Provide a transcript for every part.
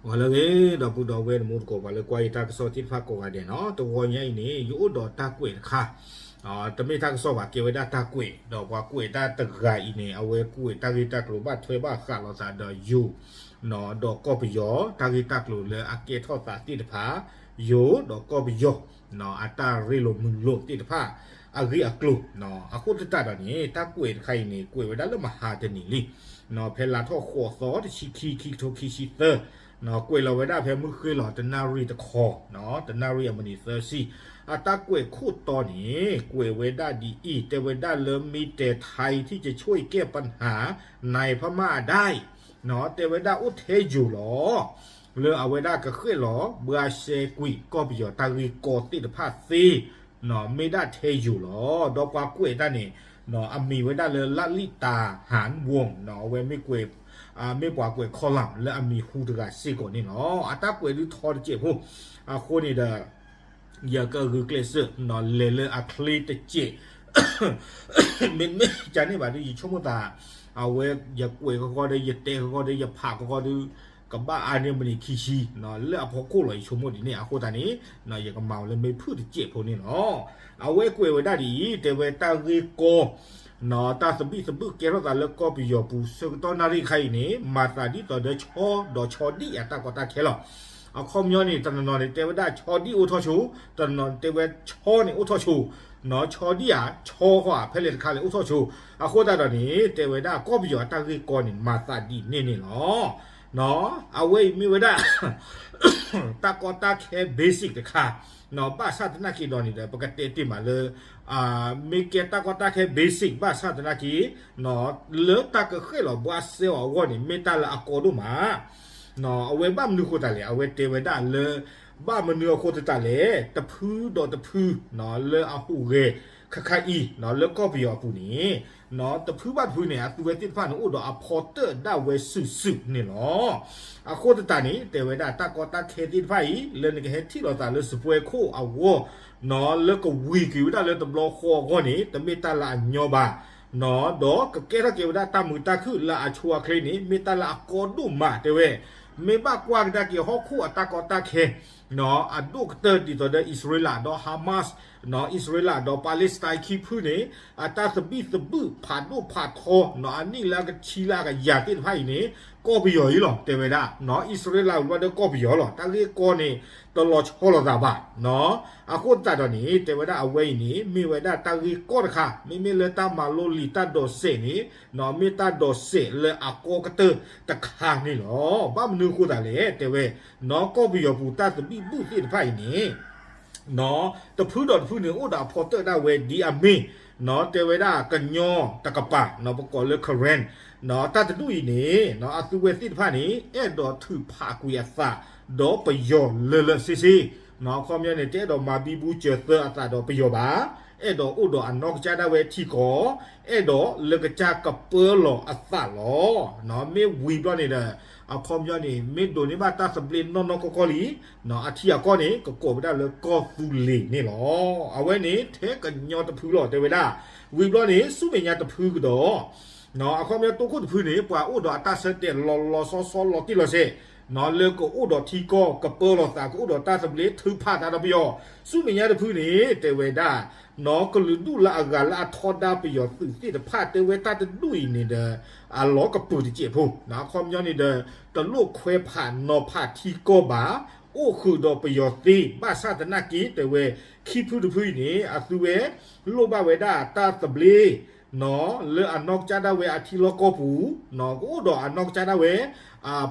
ဂီၤလၢအဂ့ၤ ဒီပုၢ်ဒီဝဲၢ်တံၤသကိး ပှၤလၢကွၢ်ယတၢ်ကစီၣ်သ့ၣ်တဖၣ်ကိးဂၤဒဲးန့ၣ်, တဂီၤညါအံၤန့ၣ် ယအိၣ်ဒီးတၢ်ကွဲးတခါ, တမ့ၢ်တၢ်ကစီၣ်ဘၣ် ကဲဝဲဒၣ်တၢ်ကွဲး, ဒီးပှၤကွဲးတၢ်တဂၤအံၤန့ၣ် အဝဲကွဲးတၢ်ဂ့ၢ်တၢ်ကျိၤဘၣ်ထွဲဘၣ်ဃးလိာ်သးဒီးယိၤ ဒီးကီၢ်ပယီၤ တၢ်ဂ့ၢ်တၢ်ကျိၤလၢအကဲထီၣ်သးသ့ၣ်တဖၣ်, ယိၤဒီးကီၢ်ပယီၤ အတၢ်ရ့လိာ်မုာ်လိာ်သ့ၣ်တဖၣ် အဂ့ၢ်အကျိၤ, အဃိသတးဒီးန့ၣ် တၢ်ကွဲးတခါအံၤန့ၣ် ကွဲးဝဲဒၣ်လၢမဟါတနံၤလံ, ဖဲလါထီၣ်ဃိးသီ တဆံခံ ခံကထိခံဆံသၢ, ကွဲးလီၤဝဲဒၣ်ဖဲမုၢ်ဃ့ၢ်လီၤ တနၣ်ရံၣ်တခီ, တနၣ်ရံၣ်အမံးနံးသၢဆံ, အတၢ်ကွဲးခိၣ်တီန့ၣ် ကွဲးဝဲဒၣ်ဒ်အံၤ, တဲဝဲဒၣ်လၢ မ့ၢ်တဲထါအံၤထံၣ်ကဆိၣ်အံၤကဲပနၢ် နၤအံၤဖးမၢ်အဒၣ်အံၤ, တဲဝဲဒၣ်အိၣ်ထဲယိၤလီၤ လၢအဝဲဒၣ်ကဃဲၣ်လီၤ ဘှါရှဲကွံာ်ကီၢ်ပယီၤတၢ်ဂ့ၢ်ကီသ့ၣ်တဖၣ်သ့, မ့ၢ်ဒၣ်ထဲယိၤလီၤ. ဒီးပှၤကွဲးတၢ်န့ၣ် အမံၤဝဲဒၣ်လၢ လၣ်လံၣ်တၤဟၣ်ဝီၣ်, အဝဲမ့ၢ်ကွဲး, မ့ၢ်ပှၤကွဲး column လၢအမံၤဟူးတဂၤစ့ၢ်ကီးန့ၣ်လီၤ. အတၢ်ကွဲးဒုးထီတစဲးဖိ, အဃိန့ၣ်ဒီး ယကဂုာ်ကျဲးစၢး လဲၤလၢအချ့တစဲး မ့တမ့ၢ်ကန့ၣ်ဘၣ်ဒီး ယဆိကမိၣ်သး, အဝဲယကွဲးကီကီဒီး ယတဲကီကီဒီး ယဖးကီကီဒီး ကဘၣ်အါန့ၢ်မံးနံးခံဆံ လၢအဖီခိၣ်လီၤ ယဆိကမိၣ်ဒ်န့ၣ်. အဃိသတးန့ၣ် ယကမၤအီၤလၢမ့ၢ်ဖုၣ်တစဲးဖိန့ၣ်လီၤ. အဝဲကွဲးဝဲဒၣ်ဒ်အံၤ, တဲဝဲတၢ်ဂ့ၢ်ကီ တၢ်သဘံၣ်သဘုၣ်ကဲထီၣ်သးလၢကီၢ်ပယီၤပူၤ ဆၢကတီၢ်နၣ်ရံၣ်တခါအံၤန့ၣ် မၤသးဒ်သိးဒီးဆီဒီးဆီဒံၣ်အတၢ်ကီတၢ်ခဲလီၤ. အခီပညီန့ၣ် တနီၤနီၤန့ၣ် တဲဝဲဒၣ်ဆီဒံၣ်အိၣ်ထီၣ်ဆိ, တနီၤတဲဝဲဆီန့ၣ်အိၣ်ထီၣ်ဆိ, ဆီဒံၣ်ဧါ ဆီဃီဧါ ဖဲလဲၣ်တခါလဲၣ်အိၣ်ထီၣ်ဆိ. အဃိသတးဒီးန့ၣ် တဲဝဲဒၣ်ကီၢ်ပယီၤအတၢ်ဂ့ၢ်ကီန့ၣ် မၤသးဒ်န့ၣ်န့ၣ်လီၤ. အဝဲအံၤမ့ၢ်ဝဲဒၣ် တၢ်ကီတၢ်ခဲ basic တခါ, ဘၣ်ဆၣ်သနာ်က့ဒီးန့ၣ်ဒီး ပကတဲတ့ၢ်မးလၢ မ့ၢ်ကဲတၢ်ကီတၢ်ခဲ basic ဘၣ်ဆၣ်သနာ်က့ လၢတၢ်ကဃဲၣ်လီၤဘှါရှဲအီၤအဂီၢ်န့ၣ် မ့ၢ်တၢ်လၢအကီဒိၣ်မး. အဝဲဘၣ်မနုၤအဃိသတးလဲၣ်, အဝဲတဲဝဲဒၣ်လၢ ဘၣ်မနုၤအဃိသတးလဲၣ်, တဖုဒီးတဖု လၢအဟူးဂဲၤ ခါခါအံၤ လၢကီၢ်ပယီၤအပူၤန့ၣ် တဖုဘၣ်တဖုန့ၣ် အသုဝဲသ့ၣ်တဖၣ်န့ၣ် အိၣ်ဒီးအဖီတၢၣ်ဒၣ်ဝဲစုာ်စုာ်န့ၣ်လီၤ. အဃိသတးန့ၣ် တဲဝဲဒၣ်တၢ်ကီတၢ်ခဲသ့ၣ်တဖၣ်အံၤ လၢနကဟဲထံၣ်လိာ်သးလၢစပွဲခိၣ်အဂီၢ် လၢကဝံၤကွံာ်ဝဲဒၣ်လၢတဘျီဃီအဂီၢ်န့ၣ် တမ့ၢ်တၢ်လၢအညီဘၣ်, ဒီးကကဲထီၣ်က့ၤဝဲဒၣ်တၢ်မုာ်တၢ်ခုၣ်လၢအဆိအချ့န့ၣ် မ့ၢ်တၢ်လၢအကီဒိၣ်မး တဲဝဲ. မ့ၢ်ဘၣ်ကွၢ်ကဒါက့ၤဟီၣ်ခိၣ်အတၢ်ကီတၢ်ခဲ အဒိၣ်ကတၢၢ်ဒ်သိးဒီး အံၣ်စရ့လးဒီး Hamas, အံၣ်စရ့လးဒီး Palestine ခံဖုန့ၣ် အတၢ်သဘံၣ်သဘုၣ်ဖးဒိၣ်ဖးထီ အနံၣ်လၢအကဆံလၢအကယၤသ့ၣ်တဖၣ်အံၤန့ၣ် ကီၢ်ပယီၤအံၤလီၤ တဲဝဲဒၣ်. အံၣ်စရ့လးဝံၤဘျီဒီးကီၢ်ပယီၤလီၤ တၢ်ဂ့ၢ်ကီန့ၣ် တလီၤဆီလိာ်သးဘၣ်. အဃိသတးဒီးန့ၣ် တဲဝဲဒၣ်အဝဲအံၤန့ၣ် မ့ၢ်ဝဲဒၣ်တၢ်ဂ့ၢ်ကီတခါ, မ့မ့ၢ်လၢတၢ်မၤလိလံာ်တၢ်ဒိးစဲးန့ၣ် မ့ၢ်တၢ်ဒိးစဲးလၢအကီကတၢၢ်တခါန့ၣ်လီၤ. ဘၣ်မနုၤအဃိသတးလဲၣ် တဲဝဲ, ကီၢ်ပယီၤပူၤတၢ်သဘံၣ်ဘုၣ်သ့ၣ်တဖၣ်အံၤန့ၣ် တဖုဒီးတဖုန့ၣ် အိၣ်ဒီးအဖီတၢၣ်ဒၣ်ဝဲဒ်အမ့ၢ်, တဲဝဲဒၣ်ကညီတကပၤ ပကိးလၢ Karen တၢ်တဒူၣ်အံၤန့ၣ် အသုဝဲသ့ၣ်တဖၣ်န့ၣ် အဲၣ်ဒိးထုးဖးကွံာ်အသး ဒီးပယီၤလၢာ်လၢာ်ဆ့ဆ့, အခီပညီန့ၣ် တအဲၣ်ဒိးမၤဘံဘူစၢၤသၢအသးဒီးပယီၤဘၣ်, အဲၣ်ဒိးအိၣ်ဒီးအနီၢ်ကစၢ်ဒၣ်ဝဲထံကီၢ်, အဲၣ်ဒိးလၢကစၢ်ကပၢလီၤအသးလီၤ. မ့ၢ်ဝံၤဘျီန့ၣ်ဒီး အခီပညီန့ၣ် မ့ၢ်ဒိးန့ၢ်ဘၣ်တၢ်သဘျ့နီၢ်နီၢ်ကီၢ်ကီၢ်လံ, အထံအကီၢ်န့ၣ် ကကိးဝဲဒၣ်လၢကီၢ်သူလ့ၤန့ၣ်လီၤ. အဝဲန့ၣ် ထဲကညီတဖုလီၤ တဲဝဲဒၣ်. ဝံၤဘျီန့ၣ် ဆူမဲာ်ညါတဖုကဒီး အခီပညီတိခိၣ်တဖုန့ၣ် ပှၤအိၣ်ဒီးအတၢ်ဆၢတဲာ်လီၤလီၤဆီဆီလီၤတံၢ်လီၤဆဲး, လၢကအိၣ်ဒီးထံကီၢ် ကပၢလီၤသး ကအိၣ်ဒီးတၢ်သဘျ့ထုးဖးသးဒီးပယီၤ, ဆူမဲာ်ညါတဖုန့ၣ် တဲဝဲဒၣ် ကလုာ်ဒူၣ်လၢအဂၤလၢအထီဒါပယီၤသုးသ့ၣ်တဖၣ် တဲဝဲတၢ်တဒူၣ်အံၤန့ၣ်ဒီး အလီၤကပုာ်တစဲးဖိ, အခီပညီန့ၣ်ဒီး တလိၣ်ခွဲးဖးနီၤဖးထံကီၢ်ဘၣ်, အိၣ်ဃုာ်ဒီးပယီၤသ့ ဘၣ်ဆၣ်သနာ်က့ တဲဝဲ ခံဖုတဖုအံၤန့ၣ် အသုဝဲလိၣ်ဘၣ်ဝဲဒၣ်တၢ်သဘျ့ လၢအနီၢ်ကစၢ်ဒၣ်ဝဲအထံလီၢ်ကီၢ်ပူၤ, ကအိၣ်ဒီးအနီၢ်ကစၢ်ဒၣ်ဝဲ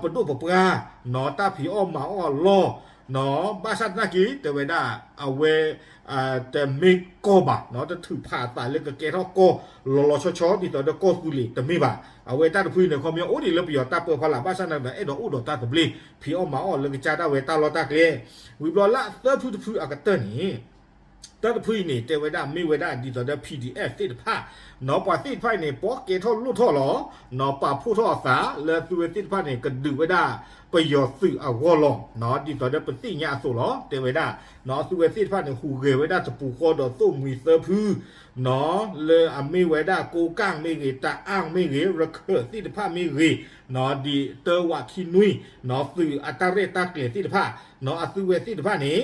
ပဒိၣ်ပပှၢ်, တၢ်ဖံးအီၣ်မၤအီၣ်အလီၢ်, ဘၣ်ဆၣ်သနာ်က့ တဲဝဲဒၣ် အဝဲ တမ့ၢ်ကီၢ်ဘၣ်, တထုးဖးအသးလၢကကဲထီၣ်ကီၢ်လီၤလီၤဆီဆီ ဒ်သိးဒီးကီၢ်သူလ့ၤတမ့ၢ်ဘၣ်. အဝဲတၢ်တဖုန့ၣ် အခီပညီအိၣ်ဒံးလၢပယီၤတၢ်ပၢဖီလာ် ဘၣ်ဆၣ်သနာ်က့ အဲၣ်ဒိးအိၣ်ဒီးတၢ်သဘျ့ ဖံးအီၣ်မၤအီၣ်လၢကစၢ်ဒၣ်ဝဲတၢ်လီၢ်တၢ်ကျဲ. ဝံၤဘျီလၢအသၢဖုတဖုအကတၢၢ်န့ၣ် တၢ်တဖုအံၤန့ၣ် တဲဝဲဒၣ်မ့ၢ်ဝဲဒၣ်ဒ်သိးဒီး P D F သ့ၣ်တဖၣ်, နီၢ်ပှၤသ့ၣ်တဖၣ်အံၤန့ၣ် ပီၣ်ကဲထီၣ်လိၣ်ထီၣ်လီၤ. နီၢ်ပာ်ဖှိၣ်ထီၣ်အသးလၢအသုဝဲသ့ၣ်တဖၣ်န့ၣ် ကဒုးဝဲဒၣ်ပယီၤသုးအဂီၢ်လီၤ. နီၢ်ဒ်သိးဒီးပသ့ၣ်ညါအသိးလီၤ တဲဝဲဒၣ်, နီၢ်အသုဝဲသ့ၣ်တဖၣ်န့ၣ် ဟူးဂဲၤဝဲဒၣ်တပူၤဃီဒီးသိၣ်မှံသၢဖု နီၢ်လၢအမ့ၢ်ဝဲဒၣ် ကိးကၢ်မ့ၢ်ဂ့ၤ, တအၣ်မ့ၢ်ဂ့ၤ, ရခၢၣ်သ့ၣ်တဖၣ်မ့ၢ်ဂ့ၤ, နီၢ်ဒ်တၢဝးခံနွံ, နီၢ်သုးအတၢ်ရဲၣ်တၢ်ကျဲၤသ့ၣ်တဖၣ်, နီၢ်အသုဝဲသ့ၣ်တဖၣ်န့ၣ်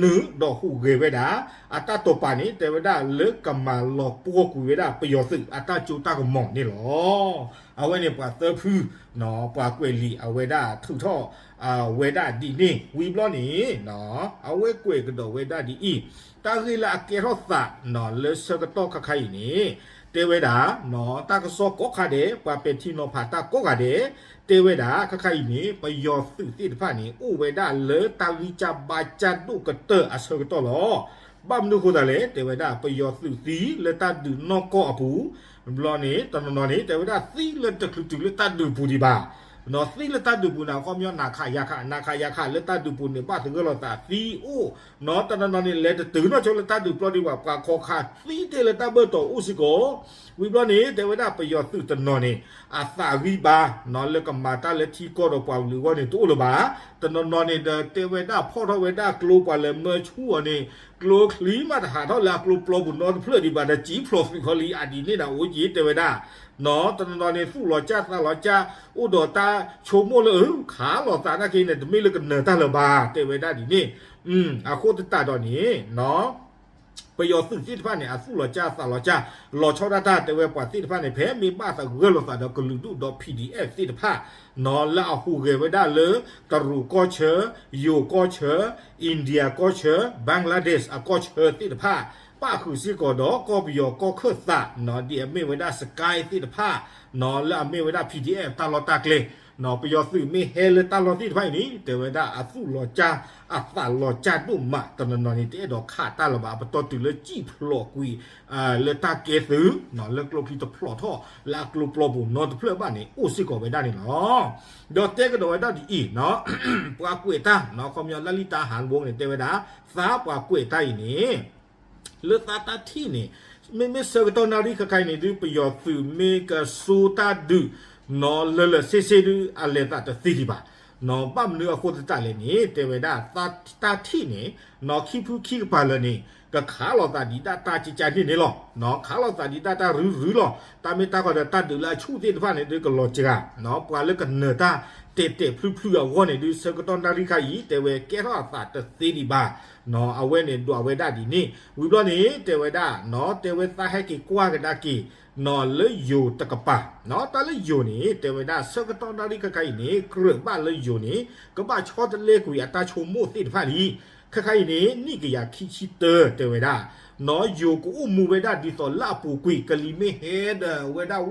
နုာ်ဒီးဟူးဂဲၤဝဲဒၣ် အတၢ်တိာ်ပာ်န့ၣ် တဲဝဲဒၣ်လၢကမၤလီၤပှီၢ်ကွံာ်ဝဲဒၣ်ပယီၤသုးအတၢ်စိတၢ်ကမီၤန့ၣ်လီၤ. အဝဲန့ၣ်ပှၤသၢဖု, နီၢ်ပှၤကွဲးလံာ် အဝဲဒၣ်ထုးထီၣ် ဝဲဒၣ်ဒ်န့ၣ် ဝံၤဘျီန့ၣ် နီၢ်အဝဲကွဲးကဒီးဝဲဒၣ်ဒ်အံၤ, တၢ်ဂ့ၢ်လၢအကဲထီၣ်သး နီၢ်လၢဆၢကတီၢ်ခါခါအံၤန့ၣ် တဲဝဲဒၣ် နီၢ်တၢ်ကစီၣ်ကိးခါဒဲး ပှၤပဲာ်ထံနီၤဖးတၢ်ကိးဂၤဒဲး တဲဝဲဒၣ် ခါခါအံၤန့ၣ် ပယီၤသုးသ့ၣ်တဖၣ်န့ၣ် အိၣ်ဝဲဒၣ်လၢတၢ်ဂံၢ်စၢ်ဘါစၢ်ဒိၣ်ကတၢၢ်အဆၢကတီၢ်လီၤ. ဘၣ်မနုၤဃိသတးလဲၣ် တဲဝဲဒၣ် ပယီၤသုးသံလၢတၢ်ဒုးနီၢ်ကီၢ်အပူၤ, ဘျီန့ၣ် တနီၤနီၤန့ၣ် တဲဝဲဒၣ်သံလၢတချုးတုၤလၢတၢ်ဒုးပူၤဒံးဘၣ်. နီၢ်သံလၢတၢ်ဒုးပူၤန့ၣ် အခီပညီနၤခးယၤခး နၤခးယၤခးလၢတၢ်ဒုးပူၤန့ၣ် ဘၣ်သဂၢၢ်လိာ်သးသံအိၣ်, နီၢ်တနီၤနီၤန့ၣ် လဲၤတတုၤနီၢ်ဆိလၢတၢ်ဒုးပျီဒံးဘၣ် ပှၤခိးခးသံတ့ၢ်လၢတၢ်ဘၢၣ်တီၤအိၣ်စ့ၢ်ကီး ဝံၤဘျီန့ၣ် တဲဝဲဒၣ်ပယီၤသုးတနီၤန့ၣ် အသးဂံၢ်ဘါ နီၢ်လၢကမၤတၢ်လၢထံကီၢ်ဒီးပှၤကလုာ်အဂီၢ်န့ၣ် တအိၣ်လၢၤဘၣ်. တနီၤနီၤန့ၣ်ဒီး တဲဝဲဒၣ်ဖီၣ်ထီၣ်ဝဲဒၣ်ကျိပှၤလဲၤမၢဆူၣ်အီၤန့ၣ် ကျိချံမးတဟးထီၣ်လၢအကျိပျီပူၤနီတဖျၢၣ်ဒံးဘၣ်ဒီး စံၣ်ဖျိးသုးခီလံအဒ်န့ၣ်နၤအိၣ်က့ၤ တဲဝဲဒၣ် နီၢ်တနီၤနီၤန့ၣ် သူၣ်လီၤကၢ်သးလီၤကၢ် အိၣ်ဒီးတၢ်ဆိကမိၣ်လၢ အၢ ခးလိာ်သးနာ်က့န့ၣ် တမ့ၢ်လၢကနၢၤတၢ်လၢၤဘၣ် တဲဝဲဒၣ်ဒ်န့ၣ်. အဃိသတးဒီးန့ၣ် နီၢ် ပယီၤသုးသ့ၣ်တဖၣ်န့ၣ် အသူၣ်လီၤကၢ်အသးလီၤကၢ် လီၤဆီဒၣ်တၢ် တဲဝဲပှၤသ့ၣ်တဖၣ်န့ၣ် ဖဲမ့ၢ်ဘၣ်သဂၢၢ်လိာ်သးဒီးကလုာ်ဒူၣ်ဒီး P D F သ့ၣ်တဖၣ် နီၢ်လၢအဟူးဂဲၤဝဲဒၣ်လၢ တရူးကီၢ်ဆၢ, ယိၤကီၢ်ဆၢ, India ကီၢ်ဆၢ, Bangladesh အကီၢ်ဆၢသ့ၣ်တဖၣ် ပၣ်ဃုာ်စ့ၢ်ကီးဒီးကီၢ်ပယီၤကီၢ်ခၢၣ်သး နီၢ်ဒ်အမ့ၢ်ဝဲဒၣ် Sky သ့ၣ်တဖၣ် နီၢ်လၢအမ့ၢ်ဝဲဒၣ် P D F တၢ်လီၢ်တၢ်ကျဲ နီၢ် ပယီၤသုးမ့ၢ်ဟဲလၢတၢ်လီၢ်သ့ၣ်တဖၣ်အံၤန့ၣ် တဲဝဲဒၣ်အသူၣ်လီၤကၢ် အသးလီၤကၢ်ဒိၣ်မး တနီၤနီၤန့ၣ် တအဲၣ်ဒိးခးတၢ်လၢၤဘၣ် အပတီၢ်တုၤလၢစံၣ်ဖျိးကွံာ် လၢတၢ်ကဲသုး နီၢ် လၢကျိချံတဖျိးထီၣ် လၢအကျိပျီပူၤနီတဖျၢၣ်ဘၣ်န့ၣ် အိၣ်စ့ၢ်ကီးဝဲဒၣ်န့ၣ်လီၤ. ဒီးတဲကဒီးဝဲဒၣ်ဒ်အံၤ နီၢ် ပှၤကွဲးတၢ် နီၢ် အခီပညီလၢလံာ်တၢ်ဟးဘိန့ၣ် တဲဝဲဒၣ် သးပှၤကွဲးတၢ်အံၤန့ၣ် လၢသးတၢ်ထံၣ်န့ၣ် မ့မ့ၢ်ဆၢကတီၢ်နၣ်ရံၣ်ခါခါအံၤန့ၣ်ဒုး ပယီၤသုးမ့ၢ်ကစိတၢ်ဒုး နီၢ် လၢာ်လၢာ်ဆ့ဆ့ဒုး အလဲၤသးတသ့ဒံးဘၣ်. နီၢ် ဘၣ်မနုၤအဃိသတးလဲၣ်န့ၣ် တဲဝဲဒၣ် တၢ်ထံၣ်န့ၣ် နီၢ် ခံဖုခံကပၤလၢာ်န့ၣ် ကခးလိာ်သးဒံးဒၣ်တၢ်ကကၢန့ၣ်န့ၣ်လီၤ. နီၢ် ခးလိာ်သးဒံးဒၣ်တၢ်ရုရုလီၤ. တၢ်မ့ၢ်တၢ်ဃီဒီးတၢ်ဒုးလၢအဆူၣ်သ့ၣ်တဖၣ်န့ၣ်ဒုးကလီၤစှၤ နီၢ် ပှၤလၢကနၢၤတၢ်တဲာ်တဲာ်ဖျုဖျုအဂီၢ်န့ၣ်ဒုး ဆၢကတီၢ်နၣ်ရံၣ်ခါအံၤ တဲဝဲကဲထီၣ်အသးတသ့ဒံးဘၣ်. နီၢ် အဝဲန့ၣ်ဒွးဝဲဒၣ်ဒ်န့ၣ် ဝံၤဘျီန့ၣ် တဲဝဲဒၣ် နီၢ် တဲဝဲသးဟဲက့ၤကွၢ်ကဒါက့ၤ နီၢ် လၢယိၤတကပၤ နီၢ် တၢ်လၢယိၤန့ၣ် တဲဝဲဒၣ် ဆၢကတီၢ်နၣ်ရံၣ်ခါခါအံၤန့ၣ် ကြၢးဘၣ်လၢယိၤန့ၣ် ကဘၣ်ဆီတလဲကွံာ်အတၢ်ဆိကမိၣ်သ့ၣ်တဖၣ်လံ. ခဲခါအံၤန့ၣ် နံၣ်ကယၤခံဆံတၢ တဲဝဲဒၣ် နီၢ် ယိၤကအိၣ်မူဝဲဒၣ်ဒ်သိးလၢအပူၤကွံာ် ကလံၤမ့ၢ်ဟဲဒီးဝဲဒၣ်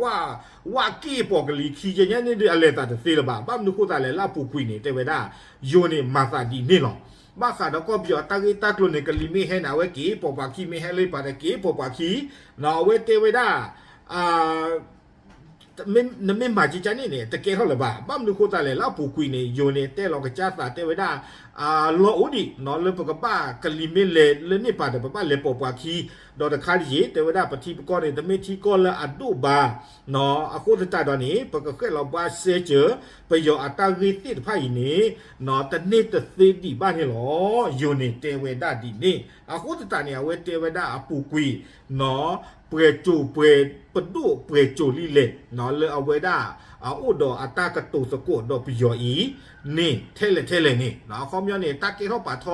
ဝၣ်က့ၢ်ပိာ်ကလံၤခံကညါန့ၣ်ဒုး အလဲၤသးတသ့လၢၤဘၣ်. ဘၣ်မနုၤဃိသတးလဲၣ် လၢအပူၤကွံာ်န့ၣ် တဲဝဲဒၣ် ယိၤန့ၣ်မၤသးဒ်န့ၣ်လီၤ. ဘၣ်ဃးဒီးကီၢ်ပယီၤအတၢ်ဂ့ၢ်တၢ်ကျိၤန့ၣ် ကလံၤမ့ၢ်ဟဲန့ၣ် အဝဲက့ၤပိာ်ပှၤခံ မ့ၢ်ဟဲလၢပှၤဒီးက့ၤပိာ်ပှၤခံ နီၢ် အဝဲတဲဝဲဒၣ် နမ့ၢ်မၤကကၢန့ၣ်န့ၣ် တကဲထီၣ်လၢၤဘၣ်. ဘၣ်မနုၤဃိသတးလဲၣ် လၢအပူၤကွံာ်န့ၣ် ယိၤန့ၣ် တဲလီၤကစၢ်သး တဲဝဲဒၣ် လီၢ်အိၣ်ဒံး နီၢ် လၢပကဘၣ်ကလံၤမ့ၢ်လဲၤလၢန့ၣ်ပၤဒီး ပဘၣ်လဲၤပိာ်ပှၤခံ ဒီးတခါတယံၤ တဲဝဲဒၣ် ပထံပကီၢ်န့ၣ် တမ့ၢ်ထံကီၢ်လၢအဒိၣ်ဘၣ် နီၢ် အဃိသတးဒီးန့ၣ် ပကဃဲၣ်လီၤဘှါစဲကၢၤ ပယီၤအတၢ်ဂ့ၢ်သ့ၣ်တဖၣ်အံၤန့ၣ် နီၢ် တန့ၢ်တသ့ဒံးဘၣ်န့ၣ်လီၤ. ယိၤန့ၣ်တဲဝဲဒၣ်ဒ်န့ၣ် အဃိသတးန့ၣ် အဝဲတဲဝဲဒၣ်အပူၤကွံာ် နီၢ် ပှဲၤစိၤပှဲၤပဒိၣ်ပှဲၤစိၤလံလဲၣ် နီၢ် လၢအဝဲဒၣ် အအိၣ်ဒီးအတၢ်ကတိၤသကိးဒီးပယီၤအံၤန့ၣ် ထဲလဲၣ်ထဲလဲၣ်န့ၣ် အခီပညီန့ၣ် တၢ်ကဲထီၣ်ပာ်ထီ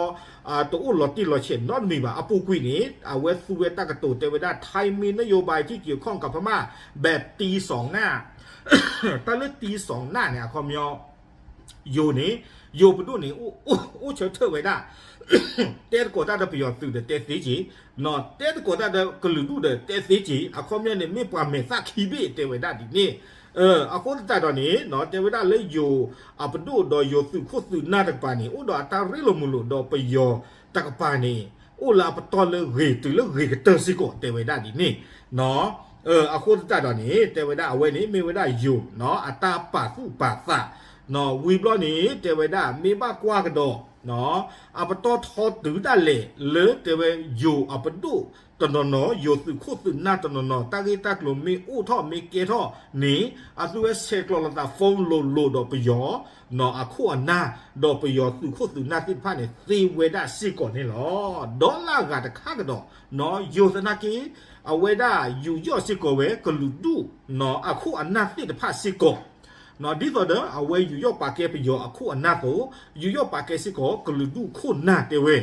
တအိၣ်လီၤတံၢ်လီၤဆဲးနီတမံၤဘၣ်. အပူၤကွံာ်န့ၣ် အဝဲသူဝဲတၢ်ကတိၤတဲဝဲဒၣ် ไทยมีนโยบายที่เกี่ยวข้องกับพม่าแบบตีสองหน้า တၢ်လၢ တီစီၤနၢ်န့ၣ် အခီပညီ ယိၤန့ၣ် ယိၤပဒိၣ်န့ၣ် အိၣ်ဆၢထၢၣ်ဝဲဒၣ် တဲသကိးတၢ်ဒီးပယီၤသုးဒီးတဲသ့က့ၤ, နီၢ် တဲသကိးတၢ်ဒီးကလုာ်ဒူၣ်ဒီးတဲသ့က့ၤ, အခီပညီန့ၣ် မ့ၢ်ပှၤမဲာ်သၣ်ခံဘ့ၣ်တဲဝဲဒၣ်ဒ်န့ၣ်, အဃိသတးဒီးန့ၣ် နီၢ် တဲဝဲဒၣ်လၢယိၤအပဒိၣ်ဒီးယိၤသုးခိၣ်သုးနၢ်တကပၤန့ၣ် အိၣ်ဒီးအတၢ်ရ့လိာ်မုာ်လိာ်ဒီးပယီၤတကပၤန့ၣ် အိၣ်လၢအပတီၢ်လၢဂ့ၤတုၤလၢဂ့ၤကတၢၢ်စ့ၢ်ကီးတဲဝဲဒၣ်ဒ်န့ၣ်, နီၢ် အဃိသတးဒီးန့ၣ် တဲဝဲဒၣ်အဝဲန့ၣ် မ့ၢ်ဝဲဒၣ်ယိၤ နီၢ် အတၢ်ပာ်သူၣ်ပာ်သး ဝံၤဘျီန့ၣ် တဲဝဲဒၣ် မ့ၢ်ဘၣ်ကွၢ်ကဒီး အပတီၢ်ထီတုၤဒၣ်လဲာ်လၢတဲဝဲ ယိၤအပဒိၣ်တနီၤနီၤ ယိၤသုးခိၣ်သုးနၢ်တနီၤနီၤ တၢ်ဂ့ၢ်တၢ်ကျိၤမ့ၢ်အိၣ်ထီၣ်မ့ၢ်ကဲထီၣ်န့ၣ် အသုဝဲဆဲးကျိးလိာ်သး phone လိၤလိၤဒီးပယီၤ အခိၣ်အနၢ် ဒီးပယီၤသုးခိၣ်သုးနၢ်သ့ၣ်တဖၣ်န့ၣ် သ့ဝဲဒၣ်စ့ၢ်ကီးန့ၣ်လီၤ. ဒီးလၢအဂၤတခါကဒီး ယိၤသနာ်က့ အဝဲဒၣ်ယူးယီၣ်စ့ၢ်ကီးဝဲ ကလုာ်ဒူၣ် အခိၣ်အနၢ်သ့ၣ်တဖၣ်စ့ၢ်ကီး ဒ်သိးဒီးအဝဲယူးယီၣ်ပာ်ကဲပယီၤအခိၣ်အနၢ်အသိး ယူးယီၣ်ပာ်ကဲစ့ၢ်ကီး ကလုာ်ဒူၣ်ခိၣ်နၢ်တဲဝဲ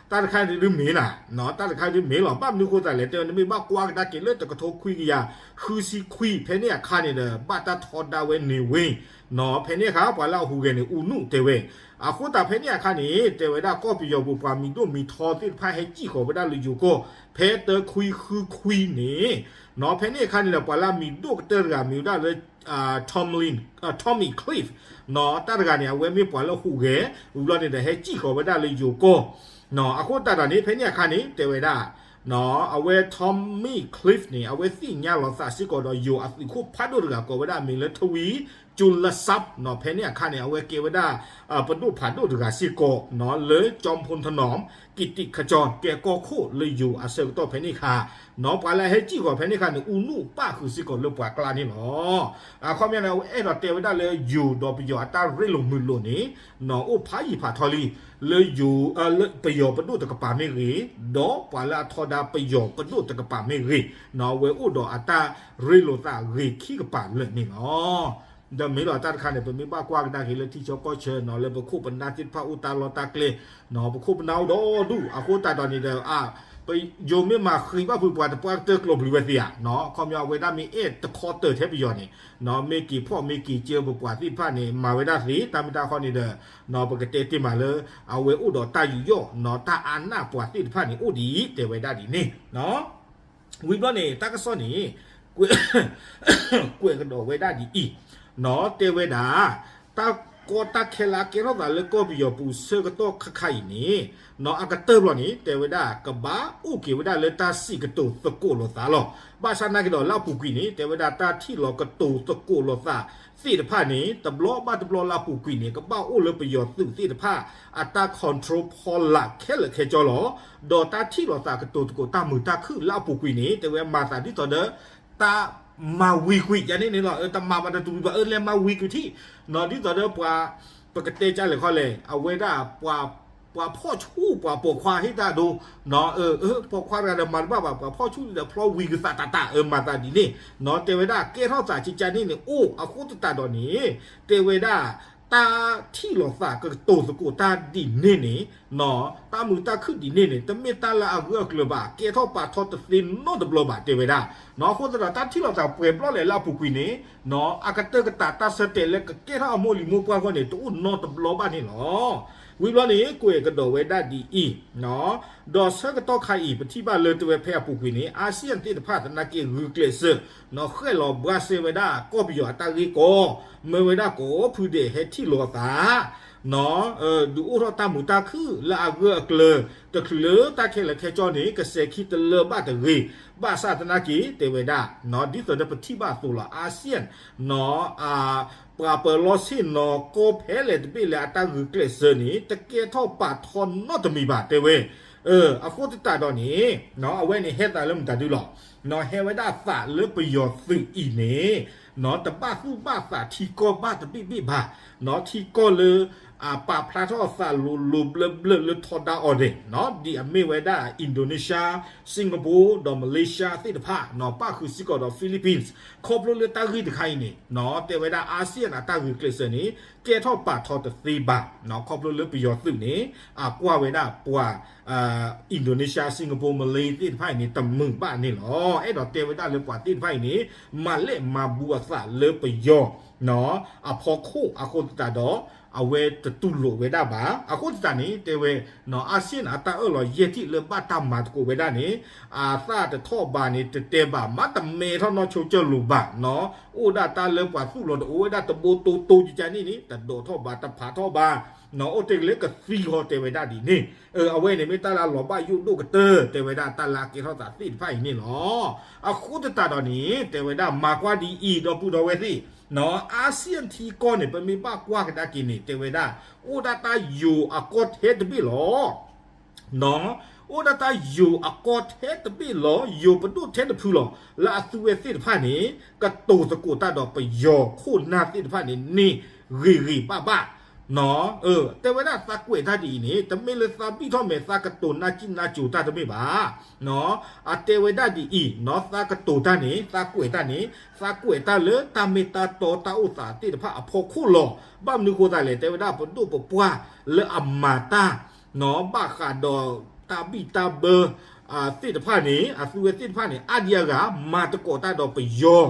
တၢ်တခါဒ်မ့ၢ်နၤ တၢ်တခါဒ်မ့ၢ်လီၤ. ဘၣ်မနုၤဃိသတးလဲၣ် တဲဝဲ နမ့ၢ်ဘၣ်ကွၢ်ကဒါက့ၤလၢတကထိခွံကယၤဃုဆံခွံ ဖဲန့ၣ်အခါန့ၣ်ဒီး ဘၣ်တၢ်ထီဒါဝဲန့ၣ်ဝ့ ဖဲန့ၣ်အခါ ပှၤလၢအဟူးဂဲၤန့ၣ် အူနူၣ်တဲဝဲ အဃိသတးဖဲန့ၣ်အခါန့ၣ် တဲဝဲဒၣ်ကီၢ်ပယီၤပူၤ ပှၤမံၤဒိၣ်မံၤထီသ့ၣ်တဖၣ်ဟဲစံၣ်ဃီၤဝဲဒၣ်လၢယိၤကီၢ် ဖဲတၢခွံဃုခွံန့ၣ် ဖဲန့ၣ်အခါန့ၣ်ဒီး ပှၤလၢအမံၤဒိၣ်ကတၢၢ်တဂၤမ့ၢ်ဝဲဒၣ်လၢ Tommy Tommy Cliff တၢ်တဂၤန့ၣ် အဝဲမ့ၢ်ပှၤလၢဟူးဂဲၤ ဝံၤဘျီန့ၣ်ဒီး ဟဲစံၣ်ဃီၤဝဲဒၣ်လၢယိၤကီၢ် အဃိသတးဒီးန့ၣ် ဖဲန့ၣ်အခါန့ၣ် တဲဝဲဒၣ် အဝဲ Tommy Cliff န့ၣ် အဝဲသ့ၣ်ညါလီၤသးစ့ၢ်ကီးဒီး ယိၤအသုးခိၣ်ဖးဒိၣ်တဂၤကိးဝဲဒၣ်အမံၤလၢ ထဝံ ကၠူလစပ်း ဖဲန့ၣ်အခါန့ၣ် အဝဲကဲဝဲဒၣ် ပဒိၣ်ဖးဒိၣ်တဂၤစ့ၢ်ကီး လၢ ကၠီဖူထနီၣ် ကံးတံးခကၠီ ကဲကီၢ်ခိၣ်လၢယိၤအဆၢကတီၢ်ဖဲန့ၣ်အခါ ပှၤလၢအဟဲစံၣ်ဃီၤဖဲန့ၣ်အခါန့ၣ် အူနူၣ်ပၣ်ဃုာ်စ့ၢ်ကီးလၢပှၤကျါန့ၣ်လီၤ. အခီပညီန့ၣ် အဝဲအဲၣ်ဒိးတဲဝဲဒၣ်လၢယိၤဒီးပယီၤအတၢ်ရ့လိာ်မုာ်လိာ်န့ၣ် အိၣ်ဖးယံာ်ဖးထီလံ လၢယိၤ လၢပယီၤပဒိၣ်တကပၤမ့ၢ်ဂ့ၤ ဒီးပှၤလၢအထီဒါပယီၤပဒိၣ်တကပၤမ့ၢ်ဂ့ၤ အဝဲအိၣ်ဒီးအတၢ်ရ့လိာ်သးဂ့ၤခံကပၤလၢာ်န့ၣ်လီၤ. ဒီးမ့ၢ်လီၤတၢ်တခါန့ၣ် ပမ့ၢ်ဘၣ်ကွၢ်ကဒါက့ၤလၢထံဆၢကီၢ်ဆၢနီၤ လၢပခိၣ်ပနၢ်သ့ၣ်တဖၣ်အိၣ်တၢ်လီၢ်တၢ်ကျဲ ပခိၣ်ပနၢ်အိၣ်ဒီဒူၣ် အဃိသတးဒီးန့ၣ်ဒီး ပယိၤမ့ၢ်မၤဃံဘၣ်ဖုးပှၤတပှၢ်ကတၢၢ်ကျိးဘျုးဝဲသ့ဧါ အခီပညီအဝဲဒၣ်မ့ၢ်အဲၣ်တခီတၢၢ်ထဲပယီၤန့ၣ် မ့ၢ်က့ၤဖီၣ်မ့ၢ်က့ၤစၢပပှၤသ့ၣ်တဖၣ်န့ၣ် မၤဝဲဒၣ်သ့ တၢ်မ့ၢ်တၢ်ခီန့ၣ်ဒီး ပကတဲတ့ၢ်မးလၢ အဝဲအိၣ်ဒီးတၢ်ယူးယီၣ်နီၤ တၢ်အါနၢ်ပှၤသ့ၣ်တဖၣ်န့ၣ် အိၣ်ဒ်အံၤ တဲဝဲဒၣ်ဒ်န့ၣ် ဝံၤဘျီန့ၣ် တၢ်ကစီၣ်န့ၣ် ကွဲးကဒီးဝဲဒၣ်ဒ်အံၤ နီၤ တဲဝဲဒၣ် တၢ်ကီတၢ်ခဲလၢအကဲထီၣ်သးလၢကီၢ်ပယီၤပူၤဆၢကတီၢ်ခါခါအံၤန့ၣ် နီၤ အကတၢၢ်ဘျီန့ၣ် တဲဝဲဒၣ် ကဘၣ်အိၣ်က့ၤဝဲဒၣ်လၢတၢ်စံးကတိၤသကိးလိာ်သးလီၤ. ဘၣ်ဆၣ်နာ်က့ဒီးလၢအပူၤကွံာ်န့ၣ် တဲဝဲဒၣ်တၢ်ထံၣ်လီၤကတိၤသကိးလိာ်သးသ့ၣ်တဖၣ်န့ၣ် တဘျီဘၣ်တဘျီလၢအပူၤကွံာ်န့ၣ် ကဘၣ်အိၣ်လၢပယီၤသုးသ့ၣ်တဖၣ် အတၢ် control ဖီလာ်ခဲလၢာ်ခဲဆ့လီၤ. ဒီးတၢ်ထံၣ်လိာ်သးကတိၤသကိးတၢ်မုာ်တၢ်ခုၣ်လၢအပူၤကွံာ်န့ၣ် တဲဝဲမၤသးဒ်သိးဒီး တၢ်မၤဝံၤကွံာ်ယၤန့ၣ်န့ၣ်လီၤ. တမၤဘၣ်တတူၢ်ဘၣ် အၢ လဲၤမၤဝံၤကွံာ်ထံၣ် နီၤ ဒ်သိးဒီးပှၤ ပကတဲကလဲာ်ခီလဲၣ် အဝဲဒၣ် ပှၤဖီၣ်ဆူၣ်ပှၤပိာ်ခွါဟ့ၣ်တၢ်ဒိ နီၤ ပိာ်ခွါတဂၤဒီးမၤတဘၣ်ဘၣ် ပှၤဖီၣ်ဆူၣ်ဒီးဖျီဝံၤကသးတးတး အၢ မၤသးဒ်န့ၣ် နီၤ တဲဝဲဒၣ်ကဲထီၣ်သးကကန့ၣ်န့ၣ် အိၣ်အဃိသတးဒီးန့ၣ် တဲဝဲဒၣ် တၢ်ထံၣ်လိာ်သးကတိၤသကိးတၢ်ဒ်န့ၣ်န့ၣ် နီၤ တၢ်မုာ်တၢ်ခုၣ်ဒ်န့ၣ်န့ၣ် တမ့ၢ်တၢ်လၢအဂၢၢ်အကျၢၤဘၣ် ကဲထီၣ်ပာ်ထီတသ့နီတဘျီဘၣ် တဲဝဲဒၣ် နီၤ အဃိသတးဒီး တၢ်ထံၣ်လိာ်သးပှဲၤဘျီလဲၣ်လၢအပူၤကွံာ်န့ၣ် နီၤ အကတၢၢ်ကတၢၢ်တၢ်ဆၢတဲာ်လၢကကဲထီၣ်အမိၢ်လံၤမိၢ်ပှၢ်အဂီၢ်န့ၣ် တအိၣ်နီတဘျီဘၣ်န့ၣ်လီၤ. ဝံၤဘျီန့ၣ် ကွဲးကဒီးဝဲဒၣ်ဒ်အံၤ နီၤ ဒီးဆၢကတီၢ်ခါအံၤ ပထံၣ်ဘၣ်လၢတဲဝဲဖဲအပူၤကွံာ်န့ၣ် အာဆီယံသ့ၣ်တဖၣ်သနာ်က့ဂုာ်ကျဲးစၢး နီၤ ဃဲၣ်လီၤဘှါစဲဝဲဒၣ်ကီၢ်ပယီၤအတၢ်ဂ့ၢ်ကီ မၢဝဲဒၣ်ကိးဖုဒဲးဟဲထံၣ်လိာ်အသး နီၤ ဒုးအိၣ်ထီၣ်တၢ်မုာ်တၢ်ခုၣ်လၢအဂၢၢ်အကျၢၤ တချုးလၢတၢ်ခဲလၢာ်ခဲဆ့န့ၣ် ကစဲးခံတလၢဘၣ်တဂ့ၤ ဘၣ်ဆၣ်သနာ်က့ တဲဝဲဒၣ် နီၤ ဒ်သိးဒီးပထံၣ်ဘၣ်အသိးလီၤ အာဆီယံ နီၤ ပှၤပၢၤလီၢ်ဆ့ၣ်နီၤကီၢ်ဖဲလဲၣ်တဘ့ၣ်လၢအတၢ်ဂုာ်ကျဲးစၢးန့ၣ် တကဲထီၣ်ပာ်ထီနီတမံၤဘၣ် တဲဝဲ အဃိသတးဒီးန့ၣ် နီၤ အဝဲန့ၣ်ဟဲသးလၢမတၤဒုလီၤ နီၤ ဟဲဝဲဒၣ်သးလၢပယီၤသုးအံၤန့ၣ် နီၤ တဘၣ်သူၣ်ဘၣ်သးထံကီၢ်ဘၣ်တဘ့ၣ်ဘ့ၣ်ဘၣ် နီၤ ထံကီၢ်လၢ အပာ်ဖျါထီၣ်အသးလိၤလိၤဘျၢဘျၢလၢထီဒါအီၤန့ၣ် နီၤ ဒ်အမ့ၢ်ဝဲဒၣ် Indonesia Singapore ဒီး Malaysia သ့ၣ်တဖၣ် နီၤ ပၣ်ဃုာ်စ့ၢ်ကီးဒီး Philippines ခီဖျိလၢတၢ်ဂ့ၢ်တခါအံၤန့ၣ် နီၤ တဲဝဲဒၣ် အာဆီယံအတၢ်ဂုာ်ကျဲးစၢးန့ၣ် ကဲထီၣ်ပာ်ထီတသ့ဘၣ် နီၤ ခီဖျိလၢပယီၤသုးန့ၣ် အကွၢ်ဝဲဒၣ်ပှၤ Indonesia Singapore Malay သ့ၣ်တဖၣ်အံၤန့ၣ် တမုာ်ဘၣ်န့ၣ်လီၤ. အဲၣ်ဒိးတဲဝဲဒၣ်လၢပှၤသ့ၣ်တဖၣ်အံၤန့ၣ် မၤလဲၣ်မၤဘူးအသးလၢပယီၤ နီၤ အဖီခိၣ်အဃိသတးဒီး အဝဲတတူၢ်လိာ်ဝဲဒၣ်ဘၣ်. အဃိသတးန့ၣ် တဲဝဲ နီၤ အာဆီယံအတၢ်အၢၣ်လီၤယဲၢ်ထံၣ်လၢဘၣ်တၢ်မၤသကိးဝဲဒၣ်န့ၣ် အသၣ်တထီၣ်ဘၣ်န့ၣ် တတဲဘၣ် မ့တမ့ၢ်ထီၣ်နီၢ်ဆိကၢၢ်လိာ်ဘၣ် နီၤ အိၣ်ဒၣ်တၢ်လၢပှၤသူၣ်လီၤတအိၣ်ဝဲဒၣ်တဘိတိတိကကန့ၣ်န့ၣ် တဒိးထီၣ်ဘၣ် တဖးထီၣ်ဘၣ် နီၤ အိၣ်တ့ၢ်ကလဲၤကသံဃီၤတဲဝဲဒၣ်ဒ်န့ၣ် အဝဲန့ၣ်မ့ၢ်တၢ်လၢအလီၤဘၣ်ယိၣ်ဒိၣ်ကတၢၢ် တဲဝဲဒၣ်တၢ်လၢအကဲထီၣ်သးသ့ၣ်တဖၣ်အံၤန့ၣ်လီၤ. အဃိသတးဒီးန့ၣ် တဲဝဲဒၣ်မၤကွၢ်ဒ်အံၤ ဒီပုၢ်ဒီဝဲၢ်သ့ၣ် နီၣ် အါစံၣ်ယၣ်ထံကီၢ်န့ၣ် ပမ့ၢ်ဘၣ်ကွၢ်ကဒါက့ၤန့ၣ် တဲဝဲဒၣ် အိၣ်ဒၣ်တၢ်ယိၤအကီၢ်ထဲတဘ့ၣ်လီၤ. နီၣ် အိၣ်ဒၣ်တၢ်ယိၤအကီၢ်ထဲတဘ့ၣ်လီၤ. ယိၤပဒိၣ်ထဲတဖုလီၤ. လၢအသုဝဲသ့ၣ်တဖၣ်န့ၣ် ကတိၤသကိးတၢ်ဒီးပယီၤခိၣ်နၢ်သ့ၣ်တဖၣ်န့ၣ် န့ၢ်ဂ့ၤဂ့ၤဘၣ်ဘၣ်. နီၣ် တဲဝဲဒၣ်သးကွဲးတၢ်ဒ်အံၤန့ၣ် တမ့ၢ်လၢသးဘံၣ်ထီၣ်မဲာ်သးကတိၤနါကံၣ်နါကိၤတၢ်တမ့ၢ်ဘၣ်. နီၣ် အတဲဝဲဒၣ်ဒ်အံၤ နီၣ် သးကတိၤတၢ်န့ၣ် သးကွဲးတၢ်န့ၣ် သးကွဲးတၢ်လၢတၢ်မ့ၢ်တၢ်တီတၢ်အိၣ်သးသ့ၣ်တဖၣ်အဖီခိၣ်လီၤ. ဘၣ်မနုၤဃိသးလဲၣ် တဲဝဲဒၣ်ပဒိၣ်ပပှၢ်လၢအမၤတၢ် နီၣ် ဘၣ်ဃးဒီးတၢ်ဘံၣ်တၢ်ဘၢ သ့ၣ်တဖၣ်န့ၣ် အသုဝဲသ့ၣ်တဖၣ်န့ၣ် အါဒံအါဂၤ မၤသကိးတၢ်ဒီးပယီၤ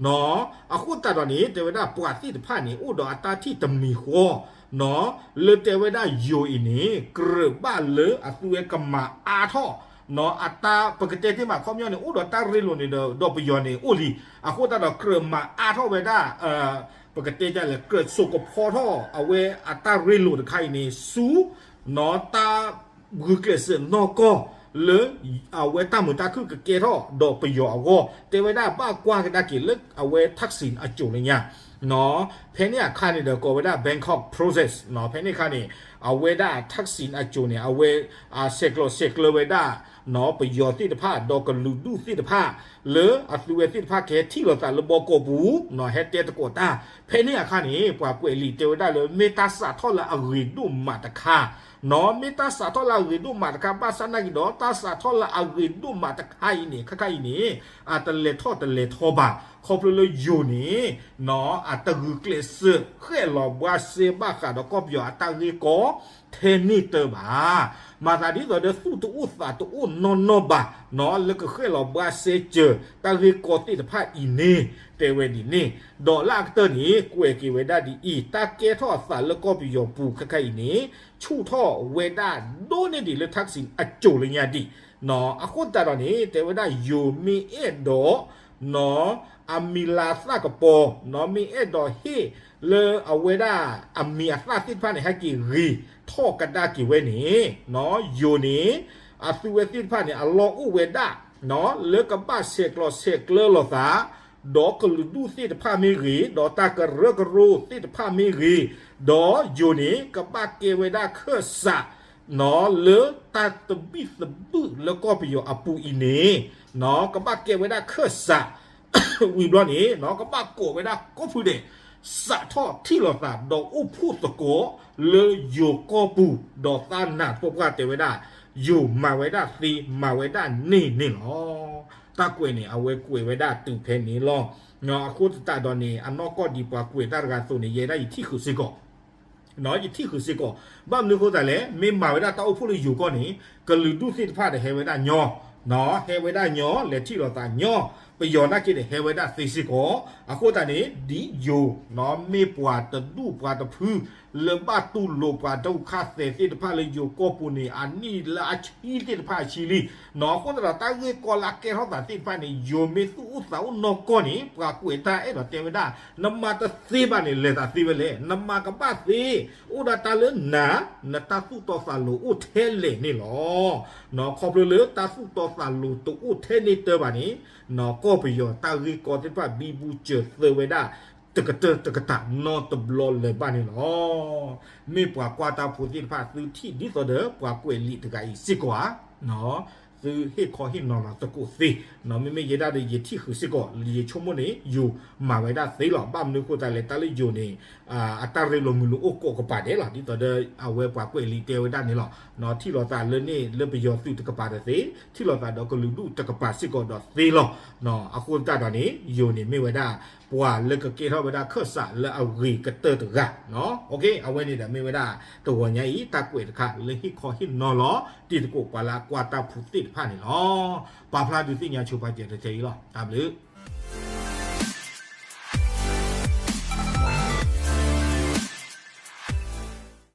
နီၣ် အဃိသတးဒီးန့ၣ် တဲဝဲဒၣ်ပှၤသ့ၣ်တဖၣ်န့ၣ် အိၣ်ဒီးအတၢ်ထံၣ်တမံၤဃီ နီၣ် လၢတဲဝဲဒၣ်ယိၤအံၤန့ၣ် ကြၢးဘၣ်လၢအသုဝဲကမၤအါထီၣ် နီၣ် အတၢ် ပကတဲတ့ၢ်မး ခီပညီန့ၣ် အိၣ်ဒီးတၢ်ရ့လိာ်န့ၣ်ဒီး ဒီးပယီၤန့ၣ်အိၣ်လံ. အဃိသတးဒီးကြၢးမၤအါထီၣ်ဝဲဒၣ် ပကတဲဒ်လဲၣ် ကြၢးစိာ်ကဖီထီၣ်အဝဲအတၢ်ရ့လိာ်တခါအံၤန့ၣ် ဆူ နီၣ် တၢ်ဂုာ်ကျဲးစၢးနီၢ်ကီၢ်လၢ အဝဲတၢ်မုာ်တၢ်ခုၣ်ကကဲထီၣ်ဒီးပယီၤအဂီၢ် တဲဝဲဒၣ်ဘၣ်ကွၢ်ကဒါက့ၤလၢအဝဲ Thaksin အစိၤလၢညါ နီၣ် ဖဲန့ၣ်အခါန့ၣ်ဒီးကိးဝဲဒၣ် Bangkok Process နီၣ် ဖဲန့ၣ်အခါန့ၣ် အဝဲဒၣ် Thaksin အစိၤန့ၣ် အဝဲ ဆဲးကျိးဆဲးကျၢဝဲဒၣ် နီၣ် ပယီၤသ့ၣ်တဖၣ် ဒီးကလုာ်ဒူၣ်သ့ၣ်တဖၣ် လၢအသုဝဲသ့ၣ်တဖၣ်ကဟဲထံၣ်လိာ်သးလၢဘီကီၢ်ပူၤ နီၣ် ဟဲတဲသကိးတၢ် ဖဲန့ၣ်အခါန့ၣ် ပှၤကွဲးလံာ်တဲဝဲဒၣ်လၢ မ့ၢ်တၢ်စးထီၣ်လၢအဂ့ၤဒိၣ်မးတခါ နီၣ် မ့ၢ်တၢ်စးထီၣ်လၢအဂ့ၤဒိၣ်မးတခါ ဘၣ်ဆၣ်နာ်က့ၤဒီး တၢ်စးထီၣ်လၢအဂ့ၤဒိၣ်မးတခါအံၤန့ၣ် ခဲခါအံၤန့ၣ် အတလဲၤထီၣ်တလဲၤထီဘၣ် ခီဖျိလၢယိၤန့ၣ် နီၣ် အတဂုာ်ကျဲးစၢးဃဲၣ်လီၤဘှါစဲဘၣ်ဃးဒီးကီၢ်ပယီၤအတၢ်ဂ့ၢ်ကီ ထဲန့ၣ်တၢ်ဘၣ်. မၤသးဒ်သိးဒီးသူၣ်တအိၣ်သးတအိၣ်နီၢ်နီၢ်ဘၣ် နီၣ် လၢကဃဲၣ်လီၤဘှါစဲစၢၤတၢ်ဂ့ၢ်ကီသ့ၣ်တဖၣ်အံၤန့ၣ် တဲဝဲဒ်န့ၣ် ဒီးလၢအကတၢၢ်န့ၣ် ကွဲးက့ၤဝဲဒၣ်ဒ်အံၤ တၢ်ကဲထီၣ်အသးလၢကီၢ်ပယီၤပူၤခဲခါအံၤန့ၣ် ဆူၣ်ထီၣ်ဝဲဒၣ်ဒိၣ်န့ၢ်ဒံးလၢ Thaksin အစိၤလၢညါဒံး နီၣ် အဃိသတးဒီးန့ၣ် တဲဝဲဒၣ်ယိၤမ့ၢ်အဲၣ်ဒိး နီၣ် အမံၤလၤသၣ်ကပီၤ နီၣ် မ့ၢ်အဲၣ်ဒိးဟ့ၣ်လၢအဝဲဒၣ်အမံၤအသၣ်သ့ၣ်တဖၣ်န့ၣ် ဟဲက့ၤဂ့ၤထီၣ်ကဒါက့ၤဝဲန့ၣ် နီၣ် ယိၤန့ၣ် အသုဝဲသ့ၣ်တဖၣ်န့ၣ် အလီၢ်အိၣ်ဝဲဒၣ် နီၣ် လၢကဘၣ်ဆဲးကျိးဆဲးကျၢလိာ်သး ဒီးကလုာ်ဒူၣ်သ့ၣ်တဖၣ်မ့ၢ်ဂ့ၤ ဒီးတၢ်ကရၢကရိသ့ၣ်တဖၣ်မ့ၢ်ဂ့ၤ ဒီးယိၤန့ၣ် ကဘၣ်ကဲဝဲဒၣ်ခၢၣ်စး နီၣ် လၢတၢ်သဘံၣ်သဘုၣ်လၢကီၢ်ပယီၤအပူၤအံၤန့ၣ် နီၣ် ကဘၣ်ကဲဝဲဒၣ်ခၢၣ်စး ဝံၤဘျီန့ၣ် နီၣ် ကဘၣ်ကိးဝဲဒၣ်ကိးဖုဒဲး စးထီၣ်ထံၣ်လိာ်သးဒီးအိၣ်ဖှိၣ်သကိးလၢယိၤကီၢ်ပူၤ ဒီးသးနးတပှၢ်ပှၢ်တဲဝဲဒၣ် ယိၤမၤဝဲဒၣ်သ့ မၤဝဲဒၣ်န့ၢ်န့ၣ်လီၤ. တၢ်ကွဲးန့ၣ် အဝဲကွဲးဝဲဒၣ်တုၤဖဲန့ၣ်လီၤ. နီၣ် အဃိသတးဒီးန့ၣ် အနီၢ်ကီၢ်ဒ်ပှၤကွဲးတၢ်တဂၤအသိးန့ၣ် ယဲဒၣ်ယထံၣ်ဃုာ်စ့ၢ်ကီး နီၣ် ယထံၣ်ဃုာ်စ့ၢ်ကီး ဘၣ်မနုၤအဃိသတးလဲၣ် မ့ၢ်မၤဝဲဒၣ်တၢ်အိၣ်ဖှိၣ်လၢယိၤကီၢ်န့ၣ် ကလုာ်ဒူၣ်သ့ၣ်တဖၣ်ဒီးဟဲဝဲဒၣ်ညီ နီၣ် ဟဲဝဲဒၣ်ညီ လဲၤထံၣ်လိာ်သးညီ ပယီၤနာ်က့ဒီးဟဲဝဲဒၣ်သ့စ့ၢ်ကီး အဃိသတးန့ၣ် ဒ်ယိၤ နီၣ် မ့ၢ်ပှၤတဒူၣ်ပှၤတဖု လၢဘၣ်တူၢ်လိာ်ပှၤဒူၣ်ခၣ်သဲးသ့ၣ်တဖၣ်လၢယိၤကီၢ်ပူၤန့ၣ် အနံၣ်လၢအဆံသ့ၣ်တဖၣ်အဆံလံ နီၣ် အဃိသတးဒီးတၢ်ဂ့ၢ်ကီလၢအကဲထီၣ်သးသ့ၣ်တဖၣ်န့ၣ် ယိၤမ့ၢ်သူၣ်အိၣ်သးအိၣ်နီၢ်ကီၢ်န့ၣ် ပှၤကွဲးတၢ်အဲၣ်ဒိးတဲဝဲဒၣ် နမၤတသ့ဘၣ်န့ၣ် လဲၤသးသ့ဝဲလဲၣ် နမၤကဘၣ်သ့ အိၣ်ဒၣ်တၢ်လၢနၤ နတၢ်သူၣ်တီသးလိၤအိၣ်ထဲလဲၣ်န့ၣ်လီၤ. နီၣ် ခီဖျိလၢတၢ်သူၣ်တီသးလိၤတအိၣ်ထဲန့ၣ်တၢ်ဘၣ်န့ၣ် နီၣ် ကီၢ်ပယီၤတၢ်ဂ့ၢ်ကီသ့ၣ်တဖၣ်ဘံဘူစၢၤသၢဝဲဒၣ် တကတၢၢ်တကတၢၢ်နီတဘျီလၢၤဘၣ်န့ၣ်လီၤ. မ့ၢ်ပှၤကွၢ်တၢ်ဖိသ့ၣ်တဖၣ်သုထံၣ်ဒ်သိးဒီးပှၤကွဲးလံာ်တဂၤအံၤစ့ၢ်ကီးဧါ နီၣ် သုဟ့ၣ်ခီဟ့ၣ်နီၤလီၤသကိးသ့ နီၣ် မ့မ့ၢ်ယဲဒၣ်ဒီးယထံၣ်ဃုာ်စ့ၢ်ကီး ယဆိကမိၣ်န့ၣ်ယိၤမၤဝဲဒၣ်သ့လီၤ. ဘၣ်မနုၤအဃိသတးလဲၣ် တၢ်လၢယိၤန့ၣ် အတၢ်ရ့လိာ်မုာ်လိာ်အိၣ်ကိးကပၤဒဲးလီၤ. ဒ်သိးဒီးအဝဲပှၤကွဲးလံာ်တဲဝဲဒၣ်န့ၣ်လီၤ. နီၣ် ထံၣ်လိာ်သးလၢန့ၣ်လၢပယီၤသုးတကပၤဒီးသ့ ထံၣ်လိာ်သးဒီးကလုာ်ဒူၣ်တကပၤစ့ၢ်ကီးဒီးသ့လီၤ. နီၣ် အဃိသတးဒီးန့ၣ် ယိၤန့ၣ်မ့ၢ်ဝဲဒၣ် ပှၤလၢကကဲထီၣ်ဝဲဒၣ်ခၢၣ်စးလၢအဂ့ၤကတၢၢ်တဂၤ နီၣ် အဝဲန့ၣ်ဒီးမ့ၢ်ဝဲဒၣ် တဂီၤညါအံၤ တၢ်ကွဲးတခါလၢဟ့ၣ်ခီဟ့ၣ်နီၤလီၤ တံၤသကိးပှၤလၢအကွၢ်တၢ်ဖိသ့ၣ်တဖၣ်န့ၣ်လီၤ. ပာ်ဖျါဒုးသ့ၣ်ညါဆိပာ်စၢၤတထဲအံၤလီၤ. တၢ်ဘျုး